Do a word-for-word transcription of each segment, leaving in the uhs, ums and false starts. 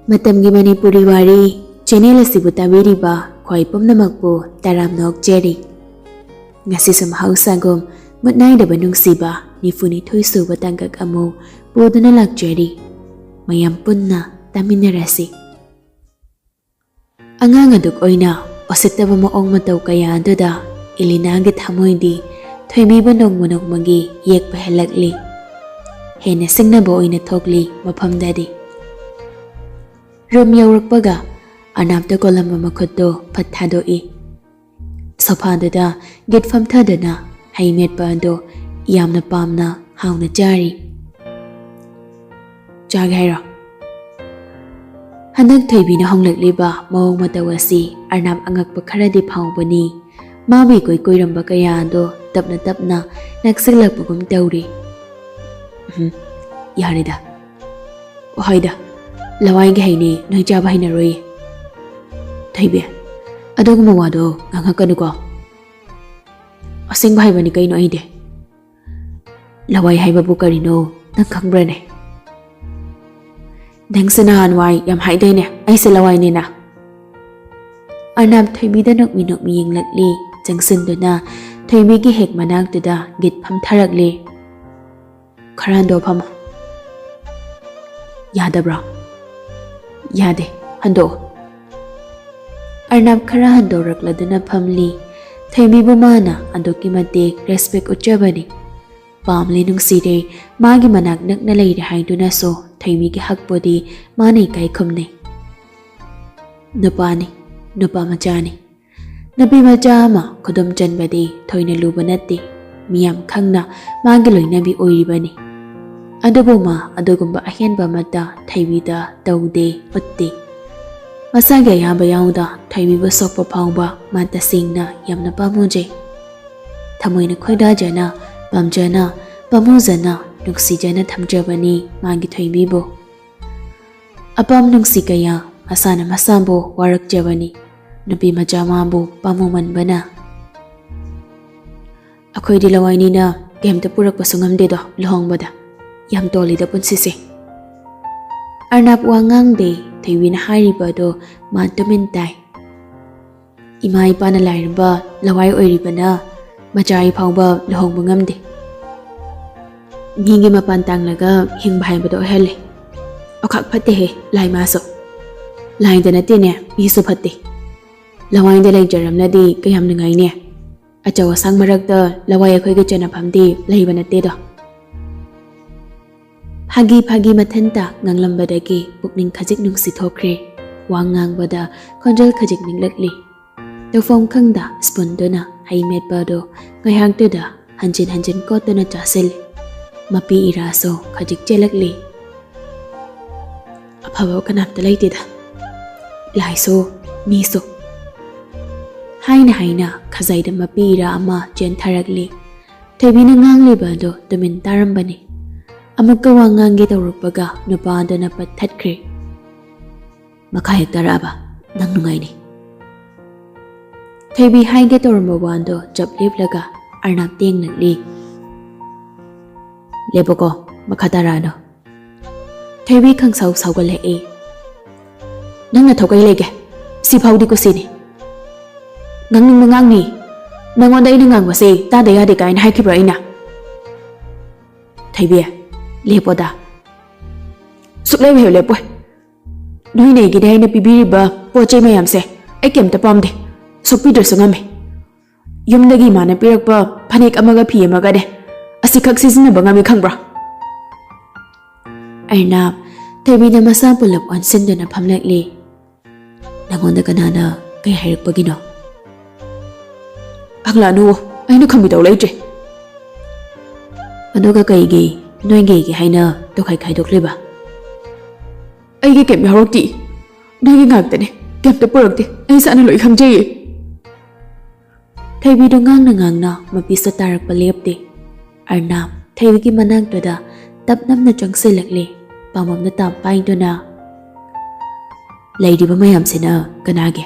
ꯃꯇꯝꯒꯤ ꯃꯅꯤꯄꯨꯔꯤ ꯋꯥꯔꯤ ꯆꯦꯅꯦꯜ ꯑꯁꯤꯕꯨ ꯇꯥꯕꯤꯔꯤꯕ ꯈ꯭ꯋꯥꯏ ꯄꯨꯝꯅꯃꯛꯄꯨ ꯇꯔꯥꯝꯅ ꯑꯣꯛꯆꯔꯤ꯫ ꯉꯁꯤꯁꯨ ꯃꯍꯧꯁꯥꯒꯨꯝ ꯃꯨꯠ ꯅꯥꯏꯗꯕ ꯅꯨꯡꯁꯤꯕ ꯅꯤꯐꯨ ꯅꯤꯊꯣꯏ ꯁꯨꯕ ꯇꯥꯡꯀꯛ ꯑꯃꯨꯛ ꯄꯨꯗꯨꯅ ꯂꯥꯛꯆꯔꯤ꯫ ꯃꯌꯥꯝ ꯄꯨꯟꯅ ꯇꯥꯃꯤꯟꯅꯔꯁꯤ꯫ ꯑꯉꯥꯡ ꯑꯗꯨꯛ ꯑꯣꯏꯅ ꯎꯁꯤꯠꯇꯕ ꯃꯑꯣꯡ ꯃꯇꯧ ꯀꯌꯥ ꯑꯗꯨꯗ ꯏꯂꯤꯅꯥꯒꯤ ꯊꯃꯣꯏꯗꯤ ꯊꯣꯏꯕꯤꯕꯨ ꯅꯣꯡꯃ ꯅꯣꯡꯃꯒꯤ ꯌꯦꯛꯄ ꯍꯦꯜꯂꯛꯂꯤ꯫ ꯍꯦꯟꯅ ꯁꯤꯡꯅꯕ ꯑꯣꯏꯅ ꯊꯣꯛꯂꯤ ꯃꯐꯝꯗꯗꯤ꯫ ꯔꯨꯝ ꯌꯧꯔꯛꯄꯒ ꯑꯔꯅꯥꯞꯇ ꯀꯣꯜꯂꯝꯕ ꯃꯈꯨꯠꯇꯨ ꯐꯠ ꯊꯥꯗꯣꯛꯏ꯫ ꯁꯣꯐꯥꯗꯨꯗ ꯒꯤꯠ ꯐꯝꯊꯗꯨꯅ ꯍꯩ ꯃꯦꯠꯄ ꯑꯗꯨ ꯌꯥꯝꯅ ꯄꯥꯝꯅ ꯍꯥꯎꯅ ꯆꯥꯔꯤ꯫ "ꯆꯥꯒꯦ ꯍꯥꯏꯔꯣ?" ꯍꯟꯗꯛ ꯊꯣꯏꯕꯤꯅ ꯍꯣꯡꯂꯛꯂꯤꯕ ꯃꯑꯣꯡ ꯃꯇꯧ ꯑꯁꯤ ꯑꯔꯅꯥꯞ ꯑꯉꯛꯄ ꯈꯔꯗꯤ ꯐꯥꯎꯕꯅꯤ꯫ ꯃꯥꯕꯨ ꯏꯀꯣꯏ ꯀꯣꯏꯔꯝꯕ ꯀꯌꯥ ꯑꯗꯨ ꯇꯞꯅ ꯇꯞꯅ ꯅꯛꯁꯤꯜꯂꯛꯄꯒꯨꯝ ꯇꯧꯔꯤ꯫ "ꯎꯝ, ꯌꯥꯔꯦꯗ꯫ ꯍꯣꯏꯗ, ꯂꯋꯥꯏꯒꯤ ꯍꯩꯅꯤ, ꯅꯣꯏ ꯆꯥꯕ ꯍꯩꯅꯔꯣꯏ꯫ ꯊꯣꯏꯕꯤ, ꯑꯗꯨꯒꯨꯝꯕ ꯋꯥꯗꯣ ꯉꯥꯡꯉꯛꯀꯅꯨꯀꯣ꯫ ꯑꯁꯦꯡꯕ ꯍꯩꯕꯅꯤ ꯀꯩꯅꯣ ꯑꯩꯗꯤ꯫ ꯂꯋꯥꯏ ꯍꯥꯏꯕꯕꯨ ꯀꯔꯤꯅꯣ ꯅꯪ ꯈꯪꯕ꯭ꯔꯅꯦ? ꯅꯪꯁꯦ ꯅꯍꯥꯟꯋꯥꯏ ꯌꯥꯝ ꯍꯥꯏꯗꯥꯏꯅꯦ, ꯑꯩꯁꯦ ꯂꯋꯥꯏꯅꯦꯅ?" ꯑꯔꯅꯥꯞ ꯊꯣꯏꯕꯤꯗ ꯅꯣꯛꯃꯤ ꯅꯣꯛꯃꯤ ꯌꯦꯡꯂꯛꯂꯤ꯫ ꯆꯪꯁꯤꯟꯗꯨꯅ ꯊꯣꯏꯕꯤꯒꯤ ꯍꯦꯛ ꯃꯅꯥꯛꯇꯨꯗ ꯒꯤꯠ ꯐꯝꯊꯔꯛꯂꯤ꯫ "ꯈꯔ ꯍꯟꯗꯣꯛꯑ ꯐꯝꯃꯣ꯫ ꯌꯥꯗꯕ꯭ꯔꯣ?" "ꯌꯥꯗꯦ, ꯍꯟꯗꯣꯛꯑꯣ꯫" ꯑꯔꯅꯥꯞ ꯈꯔ ꯍꯟꯗꯣꯔꯛꯂꯗꯨꯅ ꯐꯝꯂꯤ꯫ ꯊꯣꯏꯕꯤꯕꯨ ꯃꯥꯅ ꯑꯗꯨꯛꯀꯤ ꯃꯇꯤꯛ ꯔꯦꯁꯄꯦꯛ ꯎꯠꯆꯕꯅꯤ꯫ ꯄꯥꯝꯂꯦ ꯅꯨꯡꯁꯤꯔꯦ, ꯃꯥꯒꯤ ꯃꯅꯥꯛ ꯅꯛꯅ ꯂꯩꯔꯦ ꯍꯥꯏꯗꯨꯅꯁꯨ ꯊꯣꯏꯕꯤꯒꯤ ꯍꯛꯄꯨꯗꯤ ꯃꯥꯅ ꯏꯀꯥꯏ ꯈꯨꯝꯅꯩ꯫ ꯅꯨꯄꯥꯅꯤ, ꯅꯨꯄꯥ ꯃꯆꯥꯅꯤ꯫ ꯅꯨꯄꯤ ꯃꯆꯥ ꯑꯃ ꯈꯨꯗꯨꯝ ꯆꯟꯕꯗꯤ ꯊꯣꯏꯅ ꯂꯨꯕ ꯅꯠꯇꯦ꯫ ꯃꯤꯌꯥꯝ ꯈꯪꯅ ꯃꯥꯒꯤ ꯂꯣꯏꯅꯕꯤ ꯑꯣꯏꯔꯤꯕꯅꯤ꯫ ꯑꯗꯨꯕꯨ ꯃꯥ ꯑꯗꯨꯒꯨꯝꯕ ꯑꯍꯦꯟꯕ ꯑꯃꯠꯇ ꯊꯣꯏꯕꯤꯗ ꯇꯧꯗꯦ, ꯎꯠꯇꯦ꯫ ꯃꯁꯥꯒꯤ ꯑꯌꯥꯕ ꯌꯥꯎꯗ ꯊꯣꯏꯕꯤꯕꯨ ꯁꯣꯛꯄ ꯐꯥꯎꯕ ꯃꯥ ꯇꯁꯦꯡꯅ ꯌꯥꯝꯅ ꯄꯥꯝꯃꯨꯖꯩ꯫ ꯊꯃꯣꯏꯅ ꯈꯣꯏꯗꯥꯖꯅ, ꯄꯥꯝꯖꯅ, ꯄꯥꯝꯃꯨꯖꯅ, ꯅꯨꯡꯁꯤꯖꯅ ꯊꯝꯖꯕꯅꯤ ꯃꯥꯒꯤ ꯊꯣꯏꯕꯤꯕꯨ꯫ ꯑꯄꯥꯝ ꯅꯨꯡꯁꯤ ꯀꯌꯥ ꯃꯁꯥꯅ ꯃꯁꯥꯕꯨ ꯋꯥꯔꯛꯆꯕꯅꯤ, ꯅꯨꯄꯤ ꯃꯆꯥ ꯃꯥꯕꯨ ꯄꯥꯝꯃꯨꯃꯟꯕꯅ꯫ "ꯑꯩꯈꯣꯏꯗꯤ ꯂꯋꯥꯏꯅꯤꯅ ꯀꯩꯝꯇ ꯄꯨꯔꯛꯄꯁꯨ ꯉꯝꯗꯦꯗꯣ ꯂꯨꯍꯣꯡꯕꯗ꯫ ꯌꯥꯝ ꯇꯣꯜꯂꯤꯗ ꯄꯨꯟꯁꯤꯁꯦ꯫" ꯑꯔꯅꯥꯞ ꯋꯥ ꯉꯥꯡꯗꯦ꯫ ꯊꯣꯏꯕꯤꯅ ꯍꯥꯏꯔꯤꯕ ꯑꯗꯣ ꯃꯥ ꯇꯨꯃꯤꯟ ꯇꯥꯏ꯫ ꯏꯃꯥ ꯏꯄꯥꯅ ꯂꯥꯏꯔꯕ ꯂꯋꯥꯏ ꯑꯣꯏꯔꯤꯕꯅ ꯃꯆꯥ ꯑꯩ ꯐꯥꯎꯕ ꯂꯨꯍꯣꯡꯕ ꯉꯝꯗꯦ꯫ ꯃꯤꯒꯤ ꯃꯄꯥꯟ ꯇꯥꯡꯂꯒ ꯍꯤꯡꯕ ꯍꯥꯏꯕꯗꯣ ꯑꯣꯏꯍꯜꯂꯦ꯫ ꯑꯣꯈꯥꯛ ꯐꯠꯇꯦꯍꯦ ꯂꯥꯏꯃꯥꯁꯨ꯫ ꯂꯥꯏꯗ ꯅꯠꯇꯦꯅꯦ, ꯃꯤꯁꯨ ꯐꯠꯇꯦ꯫ ꯂꯋꯥꯏꯗ ꯂꯩꯖꯔꯝꯂꯗꯤ ꯀꯌꯥꯝ ꯅꯨꯡꯉꯥꯏꯅꯦ꯫ ꯑꯆꯧ ꯑꯁꯥꯡ ꯃꯔꯛꯇ ꯂꯋꯥꯏ ꯑꯩꯈꯣꯏꯒꯤ ꯆꯟꯅꯐꯝꯗꯤ ꯂꯩꯕ ꯅꯠꯇꯦꯗꯣ꯫ ꯐꯥꯒꯤ ꯐꯥꯒꯤ ꯃꯊꯟꯇ ꯉꯥꯡꯂꯝꯕꯗꯒꯤ ꯄꯨꯛꯅꯤꯡ ꯈꯖꯤꯛ ꯅꯨꯡꯁꯤ ꯊꯣꯛꯈ꯭ꯔꯦ꯫ ꯋꯥ ꯉꯥꯡꯕꯗ ꯈꯣꯟꯖꯦꯜ ꯈꯖꯤꯛ ꯅꯤꯛꯂꯛꯂꯤ꯫ ꯇꯧꯐꯝ ꯈꯪꯗ ꯁ꯭ꯄꯨꯟꯗꯨꯅ ꯍꯩ ꯃꯦꯠꯄ ꯑꯗꯨ ꯉꯥꯏꯍꯥꯛꯇꯨꯗ ꯍꯟꯖꯤꯟ ꯍꯟꯖꯤꯟ ꯀꯣꯠꯇꯨꯅ ꯆꯥꯁꯤꯜꯂꯤ꯫ ꯃꯄꯤ ꯏꯔꯥꯁꯨ ꯈꯖꯤꯛ ꯆꯦꯜꯂꯛꯂꯤ꯫ "ꯑꯐꯕ ꯀꯅꯥꯝꯇ ꯂꯩꯇꯦꯗ, ꯂꯥꯏꯁꯨ ꯃꯤꯁꯨ" ꯍꯥꯏꯅ ꯍꯥꯏꯅ ꯈꯖꯥꯏꯗ ꯃꯄꯤ ꯏꯔꯥ ꯑꯃ ꯆꯦꯟꯊꯔꯛꯂꯤ꯫ ꯊꯣꯏꯕꯤꯅ ꯉꯥꯡꯂꯤꯕ ꯑꯗꯨ ꯇꯨꯃꯤꯟ ꯇꯥꯔꯝꯕꯅꯤ꯫ ꯑꯃꯨꯛꯀ ꯋꯥ ꯉꯥꯡꯒꯦ ꯇꯧꯔꯛꯄꯒ ꯅꯨꯄꯥ ꯑꯗꯨꯅ ꯄꯠꯊꯠꯈ꯭ꯔꯦ꯫ "ꯃꯈꯥ ꯍꯦꯛ ꯇꯥꯔꯛꯑꯕ ꯅꯪ ꯅꯨꯡꯉꯥꯏꯅꯤ꯫" ꯊꯣꯏꯕꯤ ꯍꯥꯏꯒꯦ ꯇꯧꯔꯝꯕ ꯋꯥꯗꯣ ꯆꯞ ꯂꯦꯞꯂꯒ ꯑꯔꯅꯥꯞ ꯇꯦꯡꯂꯛꯂꯤ꯫ "ꯂꯦꯞꯄꯣꯀꯣ, ꯃꯈꯥ ꯇꯥꯔꯛꯑꯅꯨ꯫" ꯊꯣꯏꯕꯤ ꯈꯪꯁꯥꯎ ꯁꯥꯎꯒꯠꯂꯛꯏ꯫ "ꯅꯪ ꯅꯊꯧ ꯀꯩ ꯂꯩꯒꯦ? ꯁꯤꯐꯥꯎꯗꯤ ꯀꯨꯁꯤꯅꯤ꯫ ꯉꯥꯡꯅꯤꯡꯕ ꯉꯥꯡꯅꯤ꯫ ꯅꯪꯉꯣꯟꯗ ꯑꯩꯅ ꯉꯥꯡꯕꯁꯦ ꯇꯥꯗ ꯌꯥꯗꯦ ꯀꯥꯏꯅ ꯍꯥꯏꯈꯤꯕ꯭ꯔꯣ ꯑꯩꯅ?" "ꯊꯣꯏꯕꯤ, ꯂꯦꯞꯄꯣꯗ꯫" "ꯁꯨꯛꯂꯦꯞ ꯍꯦꯛ ꯂꯦꯞꯄꯣꯏ꯫ ꯅꯣꯏ ꯅꯦꯒꯤꯅꯦ ꯑꯩꯅ ꯄꯤꯕꯤꯔꯤꯕ ꯄꯣꯠ ꯆꯩ ꯃꯌꯥꯝꯁꯦ ꯑꯩ ꯀꯩꯝꯇ ꯄꯥꯝꯗꯦ꯫ ꯁꯣꯛꯄꯤꯗ꯭ꯔꯁꯨ ꯉꯝꯃꯦ꯫ ꯌꯨꯝꯗꯒꯤ ꯏꯃꯥꯅ ꯄꯤꯔꯛꯄ ꯐꯅꯦꯛ ꯑꯃꯒ ꯐꯤ ꯑꯃꯒꯅꯦ ꯑꯁꯤꯈꯛ ꯁꯤꯖꯤꯟꯅꯕ ꯉꯝꯃꯤ ꯈꯪꯕ꯭ꯔꯣ?" ꯑꯔꯅꯥꯞ ꯊꯣꯏꯕꯤꯅ ꯃꯁꯥ ꯄꯨꯂꯞ ꯑꯣꯟꯁꯤꯟꯗꯨꯅ ꯐꯝꯂꯛꯂꯤ꯫ "ꯅꯪꯉꯣꯟꯗ ꯀꯅꯥꯅ ꯀꯩ ꯍꯥꯏꯔꯛꯄꯒꯤꯅꯣ?" "ꯍꯪꯂꯛꯑꯅꯨ, ꯑꯩꯅ ꯈꯨꯝꯕꯤꯗꯧ ꯂꯩꯇ꯭ꯔꯦ꯫" "ꯑꯗꯨꯒ ꯀꯩꯒꯤ ꯅꯣꯏꯒꯤ ꯍꯥꯏꯅ ꯇꯣꯈꯥꯏ ꯈꯥꯏꯗꯣꯛꯂꯤꯕ?" "ꯑꯩꯒꯤ ꯀꯩꯝ ꯌꯥꯎꯔꯛꯇꯦ꯫ ꯅꯣꯏꯒꯤ ꯉꯥꯛꯇꯅꯦ꯫ ꯀꯩꯝꯇ ꯄꯨꯔꯛꯇꯦ꯫ ꯑꯩ ꯏꯁꯥꯅ ꯂꯣꯏ ꯈꯪꯖꯩꯌꯦ꯫" ꯊꯣꯏꯕꯤꯗꯣ ꯉꯥꯡꯅ ꯉꯥꯡꯅ ꯃꯄꯤꯁꯇ ꯇꯥꯔꯛꯄ ꯂꯦꯞꯇꯦ꯫ ꯑꯔꯅꯥꯞ ꯊꯣꯏꯕꯤꯒꯤ ꯃꯅꯥꯛꯇꯨꯗ ꯇꯞ ꯅꯞꯅ ꯆꯪꯁꯤꯜꯂꯛꯂꯦ꯫ ꯄꯥꯝꯕꯣꯝꯅ ꯇꯥꯞ ꯄꯥꯏꯗꯨꯅ, "ꯂꯩꯔꯤꯕ ꯃꯌꯥꯝꯁꯤꯅ ꯀꯅꯥꯒꯤ?"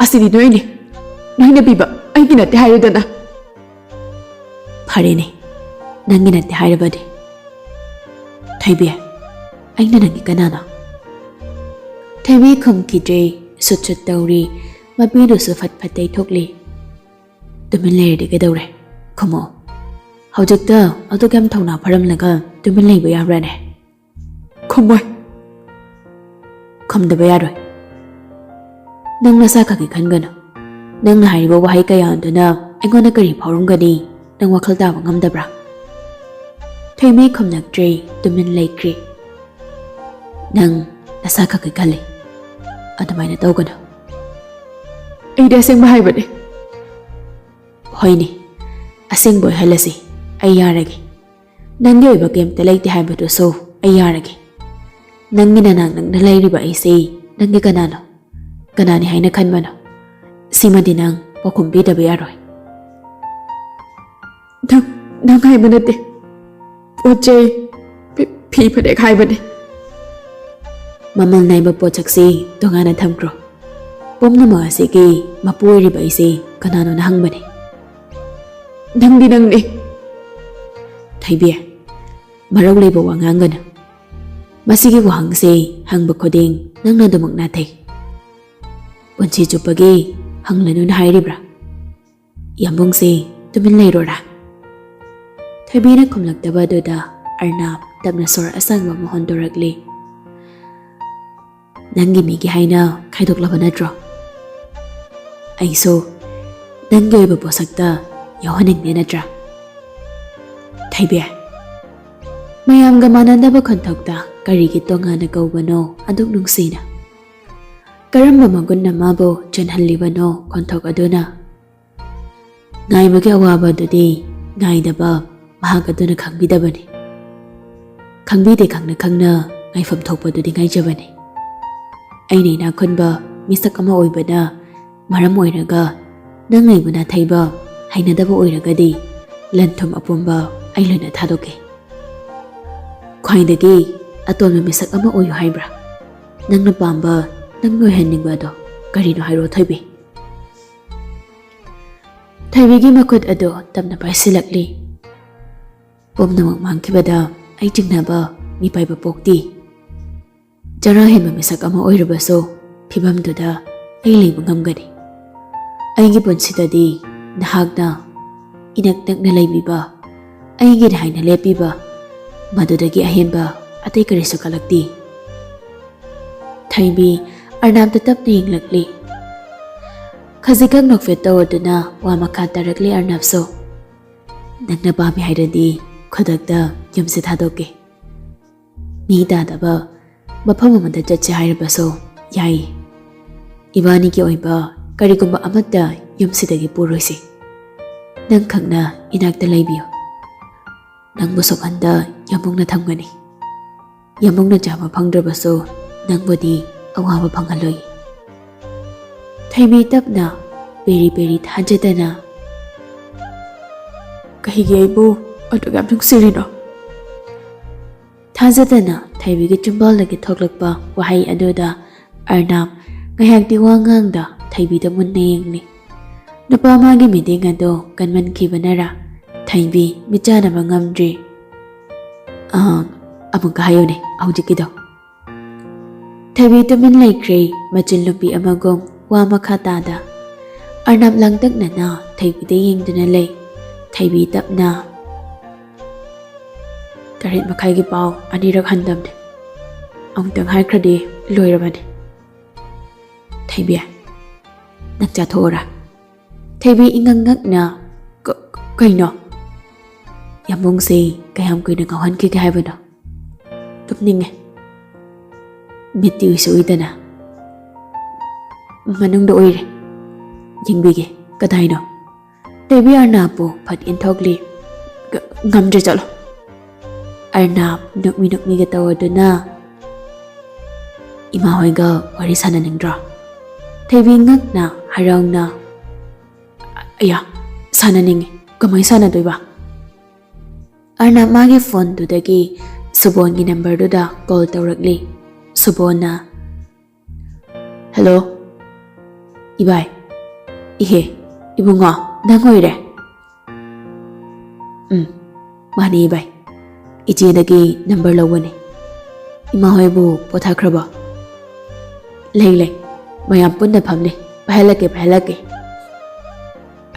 "ꯑꯁꯤꯗꯤ ꯅꯣꯏꯅꯦ꯫ ꯅꯣꯏꯅ ꯄꯤꯕ, ꯑꯩꯒꯤ ꯅꯠꯇꯦ ꯍꯥꯏꯔꯦꯗꯅ꯫" "ꯐꯔꯦꯅꯦ, ꯅꯪꯒꯤ ꯅꯠꯇꯦ ꯍꯥꯏꯔꯕꯗꯤ꯫ ꯊꯣꯏꯕꯤ, ꯑꯩꯅ ꯅꯪꯒꯤ ꯀꯅꯥꯅꯣ? ꯊꯣꯏꯕꯤ ꯈꯨꯝꯈꯤꯗ꯭ꯔꯦ꯫ ꯁꯨꯠ ꯁꯨꯠ ꯇꯧꯔꯤ꯫ ꯃꯄꯤꯗꯨꯁꯨ ꯐꯠ ꯐꯠ ꯇꯩꯊꯣꯛꯂꯤ꯫ ꯇꯨꯃꯤꯟ ꯂꯩꯔꯗꯤ ꯀꯩꯗꯧꯔꯦ? ꯈꯨꯝꯃꯣ꯫ ꯍꯧꯖꯤꯛꯇ ꯑꯗꯨꯛ ꯌꯥꯝ ꯊꯧꯅꯥ ꯐꯔꯝꯂꯒ ꯇꯨꯃꯤꯟ ꯂꯩꯕ ꯌꯥꯕ꯭ꯔꯥꯅꯦ? ꯈꯨꯝꯃꯣꯏ꯫ ꯈꯨꯝꯗꯕ ꯌꯥꯔꯣꯏ꯫ ꯅꯪ ꯅꯁꯥ ꯈꯛꯀꯤ ꯈꯟꯒꯅꯨ꯫ ꯅꯪꯅ ꯍꯥꯏꯔꯤꯕ ꯋꯥꯍꯩ ꯀꯌꯥ ꯑꯗꯨꯅ ꯑꯩꯉꯣꯟꯗ ꯀꯔꯤ ꯐꯥꯎꯔꯝꯒꯅꯤ? ꯅꯪ ꯋꯥꯈꯜ ꯇꯥꯕ ꯉꯝꯗꯕ꯭ꯔꯥ? ꯊꯣꯏꯕꯤ ꯈꯨꯝꯂꯛꯇ꯭ꯔꯦ, ꯇꯨꯃꯤꯟ ꯂꯩꯈ꯭ꯔꯦ꯫ ꯅꯪ ꯅꯁꯥ ꯈꯛꯀꯤ ꯈꯜꯂꯤ꯫ ꯑꯗꯨꯃꯥꯏꯅ ꯇꯧꯒꯅꯨ꯫ ꯑꯩꯗꯤ ꯑꯁꯦꯡꯕ ꯍꯥꯏꯕꯅꯦ꯫ ꯍꯣꯏꯅꯦ, ꯑꯁꯦꯡꯕ ꯑꯣꯏꯍꯜꯂꯁꯤ꯫ ꯑꯩ ꯌꯥꯔꯒꯦ꯫ ꯅꯪꯒꯤ ꯑꯣꯏꯕ ꯀꯩꯝꯇ ꯂꯩꯇꯦ ꯍꯥꯏꯕꯗꯨꯁꯨ ꯑꯩ ꯌꯥꯔꯒꯦ꯫ ꯅꯪꯒꯤ ꯅꯅꯥꯛ ꯅꯛꯅ ꯂꯩꯔꯤꯕ ꯑꯩꯁꯦ ꯅꯪꯒꯤ ꯀꯅꯥꯅꯣ? ꯀꯅꯥꯅꯤ ꯍꯥꯏꯅ ꯈꯟꯕꯅꯣ? ꯁꯤꯃꯗꯤ ꯅꯪ ꯄꯥꯎꯈꯨꯝ ꯄꯤꯗꯕ ꯌꯥꯔꯣꯏ꯫ ꯅꯪ, ꯅꯪ ꯍꯥꯏꯕ ꯅꯠꯇꯦ꯫ ꯄꯣꯠ ꯆꯩ, ꯐꯤ, ꯐꯤ ꯐꯅꯦꯛ ꯍꯥꯏꯕꯅꯦ꯫ ꯃꯃꯜ ꯅꯥꯏꯕ ꯄꯣꯠꯁꯛꯁꯤ ꯇꯣꯉꯥꯟꯅ ꯊꯝꯈ꯭ꯔꯣ꯫ ꯄꯨꯝꯅꯃꯛ ꯑꯁꯤꯒꯤ ꯃꯄꯨ ꯑꯣꯏꯔꯤꯕ ꯑꯩꯁꯦ ꯀꯅꯥꯅꯣꯅ ꯍꯪꯕꯅꯦ꯫ ꯅꯪꯗꯤ ꯅꯪꯅꯦ꯫ ꯊꯣꯏꯕꯤ, ꯃꯔꯧ ꯂꯩꯕ ꯋꯥ ꯉꯥꯡꯒꯅꯨ꯫ ꯃꯁꯤꯒꯤ ꯋꯥꯍꯪꯁꯦ ꯍꯪꯕ ꯈꯨꯗꯤꯡ ꯅꯪꯅ ꯑꯗꯨꯃꯛ ꯅꯥꯊꯩ꯫ ꯄꯨꯟꯁꯤ ꯆꯨꯞꯄꯒꯤ ꯍꯪꯂꯅꯨꯅ ꯍꯥꯏꯔꯤꯕ꯭ꯔꯥ? ꯌꯥꯝꯕꯨꯡꯁꯦ ꯇꯨꯃꯤꯟ ꯂꯩꯔꯣꯔꯥ? ꯊꯣꯏꯕꯤꯅ ꯈꯨꯝꯂꯛꯇꯕ ꯑꯗꯨꯗ ꯑꯔꯅꯥꯞ ꯇꯞꯅ ꯁꯣꯔ ꯑꯁꯥꯡꯕ ꯑꯃ ꯍꯣꯟꯗꯣꯔꯛꯂꯤ꯫ ꯅꯪꯒꯤ ꯃꯤꯒꯤ ꯍꯥꯏꯅ ꯈꯥꯏꯗꯣꯛꯂꯕ ꯅꯠꯇ꯭ꯔꯣ? ꯑꯩꯁꯨ ꯅꯪꯒꯤ ꯑꯣꯏꯕ ꯄꯣꯠꯁꯛꯇ ꯌꯥꯎꯍꯟꯅꯤꯡꯗꯦ ꯅꯠꯇ꯭ꯔꯥ? ꯊꯣꯏꯕꯤ, ꯃꯌꯥꯝꯒ ꯃꯥꯟꯅꯗꯕ ꯈꯣꯟꯊꯣꯛꯇ ꯀꯔꯤꯒꯤ ꯇꯣꯉꯥꯟꯅ ꯀꯧꯕꯅꯣ ꯑꯗꯨꯛ ꯅꯨꯡꯁꯤꯅ? ꯀꯔꯝꯕ ꯃꯒꯨꯟꯅ ꯃꯥꯕꯨ ꯆꯦꯟꯍꯜꯂꯤꯕꯅꯣ ꯈꯣꯟꯊꯣꯛ ꯑꯗꯨꯅ? ꯉꯥꯏꯕꯒꯤ ꯑꯋꯥꯕ ꯑꯗꯨꯗꯤ ꯉꯥꯏꯗꯕ ꯃꯍꯥꯛ ꯑꯗꯨꯅ ꯈꯪꯕꯤꯗꯕꯅꯤ꯫ ꯈꯪꯕꯤꯗꯦ ꯈꯪꯅ ꯈꯪꯅ ꯉꯥꯏꯐꯝ ꯊꯣꯛꯄꯗꯨꯗꯤ ꯉꯥꯏꯖꯕꯅꯤ꯫ ꯑꯩꯅ ꯏꯅꯥꯛ ꯈꯨꯟꯕ ꯃꯤꯁꯛ ꯑꯃ ꯑꯣꯏꯕꯅ ꯃꯔꯝ ꯑꯣꯏꯔꯒ ꯅꯪꯅ ꯑꯩꯕꯨ ꯅꯥꯊꯩꯕ ꯍꯩꯅꯗꯕ ꯑꯣꯏꯔꯒꯗꯤ ꯂꯟ ꯊꯨꯝ ꯑꯄꯨꯝꯕ ꯑꯩ ꯂꯣꯏꯅ ꯊꯥꯗꯣꯛꯀꯦ꯫ ꯈ꯭ꯋꯥꯏꯗꯒꯤ ꯑꯇꯣꯟꯕ ꯃꯤꯁꯛ ꯑꯃ ꯑꯣꯏꯌꯨ ꯍꯥꯏꯕ꯭ꯔꯥ? ꯅꯪꯅ ꯄꯥꯝꯕ, ꯅꯪꯅ ꯑꯣꯏꯍꯟꯅꯤꯡꯕ ꯑꯗꯣ ꯀꯔꯤꯅꯣ ꯍꯥꯏꯔꯣ ꯊꯣꯏꯕꯤ꯫ ꯊꯣꯏꯕꯤꯒꯤ ꯃꯈꯨꯠ ꯑꯗꯨ ꯇꯞꯅ ꯄꯥꯏꯁꯤꯜꯂꯛꯂꯤ꯫ ꯄꯨꯝꯅꯃꯛ ꯃꯥꯡꯈꯤꯕꯗ ꯑꯩ ꯆꯤꯡꯅꯕ ꯃꯤꯄꯥꯏꯕ ꯄꯣꯛꯇꯦ꯫ ꯆꯔꯥ ꯍꯦꯟꯕ ꯃꯤꯁꯛ ꯑꯃ ꯑꯣꯏꯔꯕꯁꯨ ꯐꯤꯕꯝꯗꯨꯗ ꯑꯩ ꯂꯩꯕ ꯉꯝꯒꯅꯤ꯫ ꯑꯩꯒꯤ ꯄꯨꯟꯁꯤꯗꯗꯤ ꯅꯍꯥꯛꯅ ꯏꯅꯛ ꯅꯛꯅ ꯂꯩꯕꯤꯕ, ꯑꯩꯒꯤꯅꯤ ꯍꯥꯏꯅ ꯂꯦꯞꯄꯤꯕ, ꯃꯗꯨꯗꯒꯤ ꯑꯍꯦꯟꯕ ꯑꯇꯩ ꯀꯔꯤꯁꯨ ꯀꯜꯂꯛꯇꯦ꯫ ꯊꯣꯏꯕꯤ ꯑꯔꯅꯥꯞꯇ ꯇꯞꯅ ꯌꯦꯡꯂꯛꯂꯤ꯫ ꯈꯖꯤꯛꯈꯛ ꯅꯣꯛꯐꯦꯠ ꯇꯧꯔꯗꯨꯅ ꯋꯥ ꯃꯈꯥ ꯇꯥꯔꯛꯂꯤ ꯑꯔꯅꯥꯞꯁꯨ꯫ "ꯅꯪꯅ ꯄꯥꯝꯃꯤ ꯍꯥꯏꯔꯗꯤ ꯈꯨꯗꯛꯇ ꯌꯨꯝꯁꯦ ꯊꯥꯗꯣꯛꯀꯦ꯫ ꯃꯤ ꯇꯥꯗꯕ ꯃꯐꯝ ꯑꯃꯗ ꯆꯠꯁꯦ ꯍꯥꯏꯔꯕꯁꯨ ꯌꯥꯏ꯫ ꯏꯕꯥꯅꯤꯒꯤ ꯑꯣꯏꯕ ꯀꯔꯤꯒꯨꯝꯕ ꯑꯃꯠꯇ ꯌꯨꯝꯁꯤꯗꯒꯤ ꯄꯨꯔꯣꯏꯁꯤ꯫ ꯅꯪꯈꯛꯅ ꯏꯅꯥꯛꯇ ꯂꯩꯕꯤꯌꯨ꯫ ꯅꯪꯕꯨ ꯁꯣꯛꯍꯟꯗ ꯌꯥꯝꯕꯨꯡꯅ ꯊꯝꯒꯅꯤ꯫ ꯌꯥꯝꯕꯨꯡꯅ ꯆꯥꯕ ꯐꯪꯗ꯭ꯔꯕꯁꯨ ꯅꯪꯕꯨꯗꯤ ꯑꯋꯥꯕ ꯐꯪꯍꯜꯂꯣꯏ꯫" ꯊꯣꯏꯕꯤ ꯇꯞꯅ ꯄꯦꯔꯤ ꯄꯦꯔꯤ ꯊꯥꯖꯗꯅ, "ꯀꯩꯒꯤ ꯑꯩꯕꯨ ꯑꯗꯨꯛ ꯌꯥꯝ ꯅꯨꯡꯁꯤꯔꯤꯅꯣ?" ꯊꯥꯖꯗꯅ ꯊꯣꯏꯕꯤꯒꯤ ꯆꯤꯝꯕꯥꯜꯗꯒꯤ ꯊꯣꯛꯂꯛꯄ ꯋꯥꯍꯩ ꯑꯗꯨꯗ ꯑꯔꯅꯥꯞ ꯉꯥꯏꯍꯥꯛꯇꯤ ꯋꯥ ꯉꯥꯡꯗ ꯊꯣꯏꯕꯤꯗ ꯃꯨꯟꯅ ꯌꯦꯡꯂꯤ꯫ ꯅꯨꯄꯥ ꯃꯥꯒꯤ ꯃꯤꯠꯌꯦꯡ ꯑꯗꯨ ꯀꯟꯃꯟꯈꯤꯕꯅꯔ ꯊꯣꯏꯕꯤ ꯃꯤꯠꯆꯥꯟꯅꯕ ꯉꯝꯗ꯭ꯔꯤ꯫ "ꯑꯥ, ꯑꯃꯨꯛꯀ ꯍꯥꯏꯌꯨꯅꯦ ꯍꯧꯖꯤꯛꯀꯤꯗꯣ꯫" ꯊꯣꯏꯕꯤ ꯇꯨꯃꯤꯟ ꯂꯩꯈ꯭ꯔꯦ, ꯃꯆꯤꯟ ꯂꯨꯝꯕꯤ ꯑꯃꯒꯨꯝ ꯋꯥ ꯃꯈꯥ ꯇꯥꯗ꯫ ꯑꯔꯅꯥꯞ ꯂꯥꯡꯇꯛꯅꯅ ꯊꯣꯏꯕꯤꯗ ꯌꯦꯡꯗꯨꯅ ꯂꯩ꯫ ꯊꯣꯏꯕꯤ ꯇꯞꯅ, "ꯇꯔꯦꯠ ꯃꯈꯥꯏꯒꯤ ꯄꯥꯎ ꯑꯅꯤꯔꯛ ꯍꯟꯗꯕꯅꯦ꯫ ꯑꯃꯨꯛꯇꯪ ꯍꯥꯏꯈ꯭ꯔꯗꯤ ꯂꯣꯏꯔꯕꯅꯦ꯫" "ꯊꯣꯏꯕꯤ, ꯅꯪ ꯆꯥꯊꯣꯛꯑꯣꯔꯥ?" ꯊꯣꯏꯕꯤ ꯏꯉꯛ ꯉꯛꯅ, "ꯀ-, ꯀꯩꯅꯣ?" "ꯌꯥꯝꯕꯨꯡꯁꯦ ꯀꯌꯥꯝ ꯀꯨꯏꯅ ꯉꯥꯎꯍꯟꯈꯤꯒꯦ ꯍꯥꯏꯕꯅꯣ? ꯇꯨꯝꯅꯤꯡꯉꯦ꯫ ꯃꯤꯠꯇꯤ ꯎꯏꯁꯨ ꯎꯏꯗꯅ꯫ ꯃꯅꯨꯡꯗ ꯎꯏꯔꯦ꯫ ꯌꯦꯡꯕꯤꯒꯦ꯫ ꯀꯗꯥꯏꯅꯣ?" ꯊꯣꯏꯕꯤ ꯑꯔꯅꯥꯞꯄꯨ ꯐꯠ ꯏꯟꯊꯣꯛꯂꯤ꯫ "ꯉ-, ꯉꯝꯗ꯭ꯔꯦ, ꯆꯠꯂꯣ꯫" ꯑꯔꯅꯥꯞ ꯅꯣꯛꯃꯤ ꯅꯣꯛꯃꯤꯒ ꯇꯧꯔꯗꯨꯅ, "ꯏꯃꯥ ꯍꯣꯏꯒ ꯋꯥꯔꯤ ꯁꯥꯟꯅꯅꯤꯡꯗ꯭ꯔꯣ?" ꯊꯣꯏꯕꯤ ꯉꯛꯅ ꯍꯔꯥꯎꯅ, "ꯑꯌꯥ, ꯁꯥꯟꯅꯅꯤꯡꯉꯤ꯫ ꯀꯃꯥꯏ ꯁꯥꯟꯅꯗꯣꯏꯕ?" ꯑꯔꯅꯥꯞ ꯃꯥꯒꯤ ꯐꯣꯟꯗꯨꯗꯒꯤ ꯁꯨꯕꯣꯟꯒꯤ ꯅꯝꯕꯔꯗꯨꯗ ꯀꯣꯜ ꯇꯧꯔꯛꯂꯤ꯫ ꯁꯨꯕꯣꯟꯅ, "ꯍꯜꯂꯣ, ꯏꯕꯥꯏ꯫ ꯏꯍꯦ, ꯏꯕꯨꯡꯉꯣ, ꯅꯪ ꯑꯣꯏꯔꯦ?" "ꯎꯝ, ꯃꯥꯅꯦ ꯏꯕꯥꯏ꯫ ꯏꯆꯦꯗꯒꯤ ꯅꯝꯕꯔ ꯂꯧꯕꯅꯦ꯫ ꯏꯃꯥ ꯍꯣꯏꯕꯨ ꯄꯣꯊꯥꯈ꯭ꯔꯕꯣ? "ꯂꯩ, ꯂꯩ꯫ ꯃꯌꯥꯝ ꯄꯨꯟꯅ ꯐꯝꯂꯤ꯫ ꯄꯥꯏꯍꯜꯂꯛꯀꯦ, ꯄꯥꯏꯍꯜꯂꯛꯀꯦ꯫"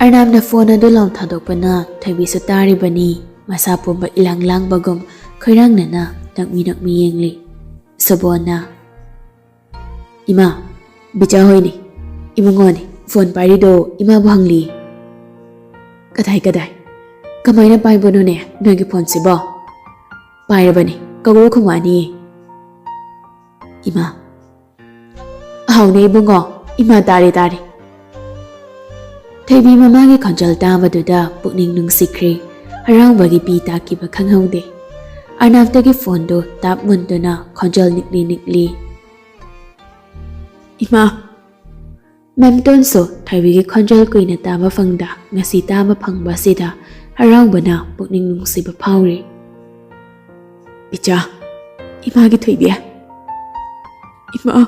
ꯑꯔꯅꯥꯝꯅ ꯐꯣꯟ ꯑꯗꯨ ꯂꯥꯎ ꯊꯥꯗꯣꯛꯄꯅ ꯊꯣꯏꯕꯤꯁꯨ ꯇꯥꯔꯤꯕꯅꯤ꯫ ꯃꯁꯥ ꯄꯨꯝꯕ ꯏꯂꯥꯡ ꯂꯥꯡꯕꯒꯨꯝ ꯈꯣꯏꯔꯥꯡꯅꯅ ꯅꯛꯃꯤ ꯅꯛꯃꯤ ꯌꯦꯡꯂꯤ꯫ ꯁꯣꯕꯣꯟꯅ, "ꯏꯃꯥ, ꯕꯤꯆꯥ ꯍꯣꯏꯅꯤ꯫ ꯏꯕꯨꯡꯉꯣꯅꯤ꯫ ꯐꯣꯟ ꯄꯥꯏꯔꯤꯗꯣ ꯏꯃꯥꯕꯨ ꯍꯪꯂꯤ꯫" "ꯀꯗꯥꯏ, ꯀꯗꯥꯏ? ꯀꯃꯥꯏꯅ ꯄꯥꯏꯕꯅꯣꯅꯦ ꯅꯣꯏꯒꯤ ꯐꯣꯟꯁꯤꯕꯣ?" "ꯄꯥꯏꯔꯕꯅꯤ, ꯀꯧꯔꯣ ꯈꯨꯃꯥꯅꯤ꯫" "ꯏꯃꯥ꯫" "ꯑꯍꯥꯎꯅꯦ ꯏꯕꯨꯡꯉꯣ, ꯏꯃꯥ ꯇꯥꯔꯦ, ꯇꯥꯔꯦ꯫" ꯊꯣꯏꯕꯤ ꯃꯃꯥꯒꯤ ꯈꯣꯟꯖꯦꯜ ꯇꯥꯕꯗꯨꯗ ꯄꯨꯛꯅꯤꯡ ꯅꯨꯡꯁꯤꯈ꯭ꯔꯦ꯫ ꯍꯔꯥꯎꯕꯒꯤ ꯄꯤ ꯇꯥꯈꯤꯕ ꯈꯪꯍꯧꯗꯦ꯫ ꯑꯔꯅꯥꯞꯇꯒꯤ ꯐꯣꯟꯗꯨ ꯇꯥꯞ ꯃꯨꯟꯗꯨꯅ ꯈꯣꯟꯖꯦꯜ ꯅꯤꯛꯂꯤ ꯅꯤꯛꯂꯤ꯫ "ꯏꯃꯥ꯫" ꯃꯦꯝꯇꯣꯟꯁꯨ ꯊꯣꯏꯕꯤꯒꯤ ꯈꯣꯟꯖꯦꯜ ꯀꯨꯏꯅ ꯇꯥꯕ ꯐꯪꯗ ꯉꯁꯤ ꯇꯥꯕ ꯐꯪꯕ ꯑꯁꯤꯗ ꯍꯔꯥꯎꯕꯅ ꯄꯨꯛꯅꯤꯡ ꯅꯨꯡꯁꯤꯕ ꯐꯥꯎꯔꯤ꯫ "ꯕꯤꯆꯥ, ꯏꯃꯥꯒꯤ ꯊꯣꯏꯕꯤ꯫" "ꯏꯃꯥ꯫"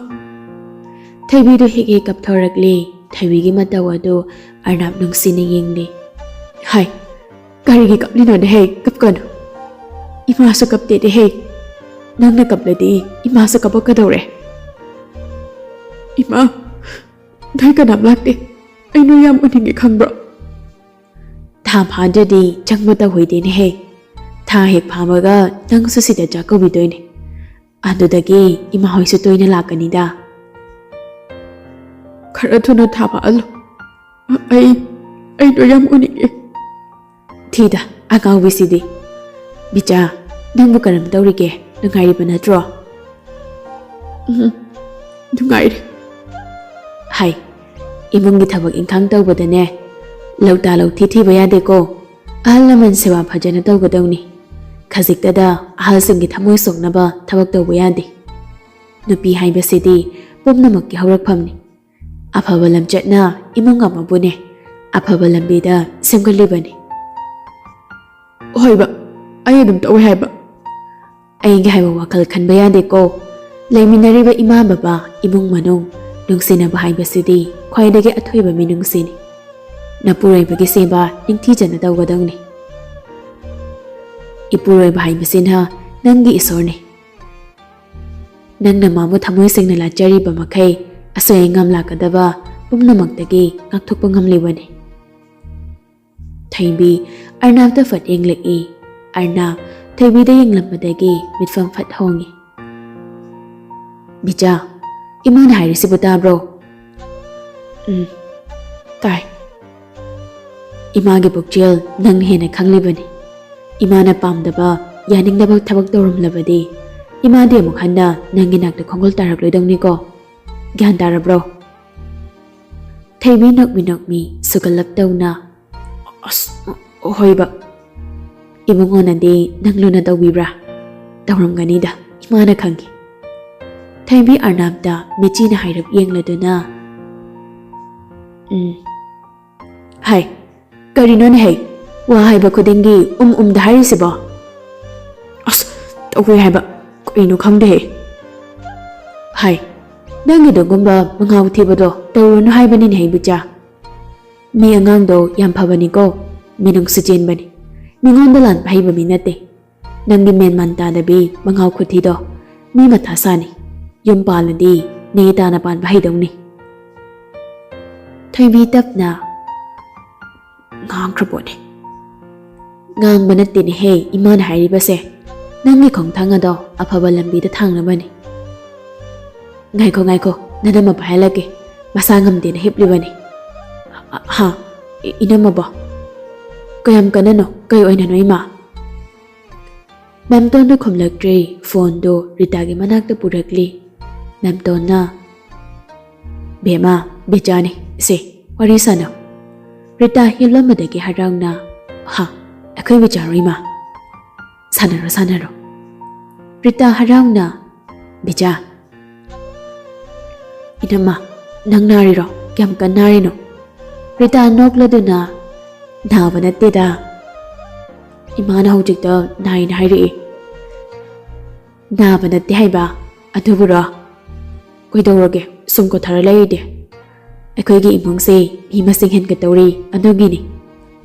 ꯊꯣꯏꯕꯤꯗꯨ ꯍꯦꯛ ꯍꯦꯛ ꯀꯞꯊꯣꯔꯛꯂꯤ꯫ ꯊꯣꯏꯕꯤꯒꯤ ꯃꯇꯧ ꯑꯗꯨ ꯑꯔꯅꯥꯞ ꯅꯨꯡꯁꯤꯅ ꯌꯦꯡꯂꯤ꯫ "ꯍꯥꯏ, ꯀꯔꯤꯒꯤ ꯀꯞꯂꯤꯅꯣꯅꯦ ꯍꯦ? ꯀꯞꯀꯅꯨ꯫ ꯏꯃꯥꯁꯨ ꯀꯞꯇꯦꯅꯦ ꯍꯦ꯫ ꯅꯪꯅ ꯀꯞꯂꯗꯤ ꯏꯃꯥꯁꯨ ꯀꯞꯄꯛꯀꯗꯧꯔꯦ꯫" "ꯏꯃꯥ, ꯅꯣꯏ ꯀꯅꯥꯝ ꯂꯥꯛꯇꯦ꯫ ꯑꯩ ꯅꯣꯏ ꯌꯥꯝ ꯎꯅꯤꯡꯉꯦ ꯈꯪꯕ꯭ꯔꯣ?" "ꯊꯥ ꯐꯥꯗ꯭ꯔꯗꯤ ꯆꯪꯕ ꯇꯧꯍꯩꯗꯦꯅꯦ ꯍꯦ꯫ ꯊꯥ ꯍꯦꯛ ꯐꯥꯕꯒ ꯅꯪꯁꯨ ꯁꯤꯗ ꯆꯥꯛ ꯀꯧꯕꯤꯗꯣꯏꯅꯦ꯫ ꯑꯗꯨꯗꯒꯤ ꯏꯃꯥ ꯍꯣꯏꯁꯨ ꯇꯣꯏꯅ ꯂꯥꯛꯀꯅꯤꯗ꯫" "ꯈꯔ ꯊꯨꯅ ꯊꯥ ꯐꯥꯍꯜꯂꯣ꯫ ꯑꯩ, ꯑꯩꯗꯣ ꯌꯥꯝ ꯎꯅꯤꯡꯉꯦ꯫" "ꯊꯤꯗ, ꯑꯉꯥꯎꯕꯤꯁꯤꯗꯤ꯫ ꯕꯤꯆꯥ, ꯅꯪꯕꯨ ꯀꯔꯝ ꯇꯧꯔꯤꯒꯦ? ꯅꯨꯡꯉꯥꯏꯔꯤꯕ ꯅꯠꯇ꯭ꯔꯣ?" "ꯎꯝ, ꯅꯨꯡꯉꯥꯏꯔꯤ꯫" "ꯍꯥꯏ, ꯏꯃꯨꯡꯒꯤ ꯊꯕꯛ ꯏꯪꯈꯥꯡ ꯇꯧꯕꯗꯅꯦ, ꯂꯧꯇꯥ ꯂꯧꯊꯤ ꯊꯤꯕ ꯌꯥꯗꯦꯀꯣ꯫ ꯑꯍꯜ ꯂꯃꯟ ꯁꯦꯕꯥ ꯐꯖꯅ ꯇꯧꯒꯗꯧꯅꯤ꯫ ꯈꯖꯤꯛꯇꯗ ꯑꯍꯜꯁꯤꯡꯒꯤ ꯊꯃꯣꯏ ꯁꯣꯛꯅꯕ ꯊꯕꯛ ꯇꯧꯕ ꯌꯥꯗꯦ꯫ ꯅꯨꯄꯤ ꯍꯥꯏꯕꯁꯤꯗꯤ ꯄꯨꯝꯅꯃꯛꯀꯤ ꯍꯧꯔꯛꯐꯝꯅꯤ꯫ ꯑꯐꯕ ꯂꯝꯆꯠꯅ ꯏꯃꯨꯡ ꯑꯃꯕꯨꯅꯦ ꯑꯐꯕ ꯂꯝꯕꯤꯗ ꯁꯦꯝꯒꯠꯂꯤꯕꯅꯤ꯫" "ꯍꯣꯏꯕ, ꯑꯩ ꯑꯗꯨꯝ ꯇꯧꯋꯦ ꯍꯥꯏꯕ꯫" "ꯑꯩꯒꯤ ꯍꯥꯏꯕ ꯋꯥꯈꯜ ꯈꯟꯕ ꯌꯥꯗꯦꯀꯣ꯫ ꯂꯩꯃꯤꯟꯅꯔꯤꯕ ꯏꯃꯥ ꯕꯕꯥ, ꯏꯃꯨꯡ ꯃꯅꯨꯡ, ꯅꯨꯡꯁꯤꯅꯕ ꯍꯥꯏꯕꯁꯤꯗꯤ ꯈ꯭ꯋꯥꯏꯗꯒꯤ ꯑꯊꯣꯏꯕ ꯃꯤꯅꯨꯡꯁꯤꯅꯤ꯫ ꯅꯄꯨꯔꯣꯏꯕꯒꯤ ꯁꯦꯕꯥ ꯅꯤꯡꯊꯤꯖꯅ ꯇꯧꯒꯗꯧꯅꯤ꯫ ꯏꯄꯨꯔꯣꯏꯕ ꯍꯥꯏꯕꯁꯤꯅ ꯅꯪꯒꯤ ꯏꯁꯣꯔꯅꯤ꯫" ꯅꯪꯅ ꯃꯥꯕꯨ ꯊꯃꯣꯏ ꯁꯦꯡꯅ ꯂꯥꯠꯆꯔꯤꯕ ꯃꯈꯩ ꯑꯁꯣꯏ ꯑꯉꯥꯝ ꯂꯥꯛꯀꯗꯕ ꯄꯨꯝꯅꯃꯛꯇꯒꯤ ꯉꯥꯛꯊꯣꯛꯄ ꯉꯝꯂꯤꯕꯅꯤ꯫ ꯊꯣꯏꯕꯤ ꯑꯔꯅꯥꯞꯇ ꯐꯠ ꯌꯦꯡꯂꯛꯏ꯫ ꯑꯔꯅꯥꯞ ꯊꯣꯏꯕꯤꯗ ꯌꯦꯡꯂꯝꯕꯗꯒꯤ ꯃꯤꯠꯐꯝ ꯐꯠ ꯍꯣꯡꯉꯤ꯫ "ꯕꯤꯆꯥ, ꯏꯃꯥꯅ ꯍꯥꯏꯔꯤꯁꯤꯕꯨ ꯇꯥꯕ꯭ꯔꯣ?" "ꯎꯝ, ꯇꯥꯏ꯫ ꯏꯃꯥꯒꯤ ꯄꯨꯛꯆꯦꯜ ꯅꯪꯅ ꯍꯦꯟꯅ ꯈꯪꯂꯤꯕꯅꯤ꯫ ꯏꯃꯥꯅ ꯄꯥꯝꯗꯕ, ꯌꯥꯅꯤꯡꯗꯕ ꯊꯕꯛ ꯇꯧꯔꯝꯂꯕꯗꯤ ꯏꯃꯥꯗꯤ ꯑꯃꯨꯛ ꯍꯟꯅ ꯅꯪꯒꯤ ꯅꯥꯛꯇ ꯈꯣꯡꯒꯨꯜ ꯇꯥꯔꯛꯂꯣꯏꯗꯧꯅꯤꯀꯣ꯫ ꯒ꯭ꯌꯥꯟ ꯇꯥꯔꯕ꯭ꯔꯣ?" ꯊꯣꯏꯕꯤ ꯅꯣꯛꯃꯤ ꯅꯣꯛꯃꯤ ꯁꯨꯒꯠꯂꯞ ꯇꯧꯅ, "ꯑꯁ, ꯍꯣꯏꯕ꯫ ꯏꯕꯨꯡꯉꯣꯅꯗꯤ ꯅꯪ ꯂꯨꯅ ꯇꯧꯕꯤꯕ꯭ꯔꯥ? ꯇꯧꯔꯝꯒꯅꯤꯗ, ꯏꯃꯥꯅ ꯈꯪꯉꯤ꯫" ꯊꯣꯏꯕꯤ ꯑꯔꯅꯥꯞꯇ ꯃꯤꯆꯤꯅ ꯍꯥꯏꯔꯞ ꯌꯦꯡꯂꯗꯨꯅ, "ꯎꯝ, ꯍꯥꯏ, ꯀꯔꯤꯅꯣꯅꯦ ꯍꯩ? ꯋꯥ ꯍꯥꯏꯕ ꯈꯨꯗꯤꯡꯒꯤ ꯎꯝ ꯎꯝꯗ ꯍꯥꯏꯔꯤꯁꯤꯕꯣ?" "ꯑꯁ, ꯇꯧꯏ ꯍꯥꯏꯕ, ꯀꯩꯅꯣ ꯈꯪꯗꯦ ꯍꯩ꯫" "ꯍꯥꯏ, ꯅꯪꯒꯤ ꯑꯗꯨꯒꯨꯝꯕ ꯃꯉꯥꯎ ꯊꯤꯕꯗꯣ ꯇꯧꯔꯨꯅꯨ ꯍꯥꯏꯕꯅꯤꯅꯦ ꯍꯩ ꯕꯤꯆꯥ꯫ ꯃꯤ ꯑꯉꯥꯡꯗꯣ ꯌꯥꯝ ꯐꯕꯅꯤꯀꯣ, ꯃꯤꯅꯨꯡꯁꯤ ꯆꯦꯟꯕꯅꯤ꯫ ꯃꯤꯉꯣꯟꯗ ꯂꯥꯟꯕ ꯍꯩꯕ ꯃꯤ ꯅꯠꯇꯦ꯫ ꯅꯪꯒꯤ ꯃꯦꯟꯃꯥꯟ ꯇꯥꯗꯕꯤ ꯃꯉꯥꯎ ꯈꯨꯊꯤꯗꯣ ꯃꯤ ꯃꯊꯥ ꯁꯥꯅꯤ꯫ ꯌꯨꯝ ꯄꯥꯜꯂꯗꯤ ꯅꯦ ꯇꯥꯅ ꯄꯥꯟꯕ ꯍꯩꯗꯧꯅꯤ꯫" ꯊꯣꯏꯕꯤ ꯇꯞꯅ ꯉꯥꯡꯈ꯭ꯔ ꯄꯣꯠꯅꯤ꯫ "ꯉꯥꯡꯕ ꯅꯠꯇꯦꯅꯦꯍꯦ ꯏꯃꯥꯅ ꯍꯥꯏꯔꯤꯕꯁꯦ꯫ ꯅꯪꯒꯤ ꯈꯣꯡꯊꯥꯡ ꯑꯗꯣ ꯑꯐꯕ ꯂꯝꯕꯤꯗ ꯊꯥꯡꯅꯕꯅꯤ꯫" "ꯉꯥꯏꯈꯣ, ꯉꯥꯏꯈꯣ, ꯅꯅꯝꯃ ꯄꯥꯏꯍꯜꯂꯛꯀꯦ꯫ ꯃꯁꯥ ꯉꯝꯗꯦꯅ ꯍꯤꯞꯂꯤꯕꯅꯤ꯫" "ꯑ-, ꯍꯥ? ꯏ-, ꯏꯅꯝꯃꯕꯣ? ꯀꯌꯥꯝ ꯀꯟꯅꯅꯣ? ꯀꯩ ꯑꯣꯏꯅꯅꯣ ꯏꯃꯥ?" ꯃꯦꯝꯇꯣꯟꯅ ꯈꯨꯝꯂꯛꯇ꯭ꯔꯦ꯫ ꯐꯣꯟꯗꯨ ꯔꯤꯇꯥꯒꯤ ꯃꯅꯥꯛꯇ ꯄꯨꯔꯛꯂꯤ꯫ ꯃꯦꯝꯇꯣꯟꯅ, "ꯕꯦꯝꯃ, ꯕꯤꯆꯥꯅꯤ꯫ ꯁꯦ, ꯋꯥꯔꯤ ꯁꯥꯟꯅꯧ꯫" ꯔꯤꯇꯥ ꯍꯤꯞꯂꯝꯕꯗꯒꯤ ꯍꯔꯥꯎꯅ, "ꯍꯥ, ꯑꯩꯈꯣꯏ ꯕꯤꯆꯥꯔꯣ ꯏꯃꯥ? ꯁꯥꯟꯅꯔꯣ, ꯁꯥꯟꯅꯔꯣ꯫" ꯔꯤꯇꯥ ꯍꯔꯥꯎꯅ, "ꯕꯤꯆꯥ꯫" "ꯏꯅꯝꯃ, ꯅꯪ ꯅꯥꯔꯤꯔꯣ? ꯀꯌꯥꯝ ꯀꯟꯅ ꯅꯥꯔꯤꯅꯣ?" ꯔꯤꯇꯥ ꯅꯣꯛꯂꯗꯨꯅ, "ꯅꯥꯕ ꯅꯠꯇꯦꯗ꯫ ꯏꯃꯥꯅ ꯍꯧꯖꯤꯛꯇ ꯅꯥꯏꯅ ꯍꯥꯏꯔꯛꯏ꯫" "ꯅꯥꯕ ꯅꯠꯇꯦ ꯍꯥꯏꯕ, ꯑꯗꯨꯕꯨꯔꯣ? ꯀꯩꯗꯧꯔꯒꯦ? ꯁꯨꯝ ꯀꯣꯊꯔ ꯂꯩꯔꯤꯗꯤ?" "ꯑꯩꯈꯣꯏꯒꯤ ꯏꯃꯨꯡꯁꯦ ꯃꯤ ꯃꯁꯤꯡ ꯍꯦꯟꯒꯠꯇꯧꯔꯤ, ꯑꯗꯨꯒꯤꯅꯤ꯫"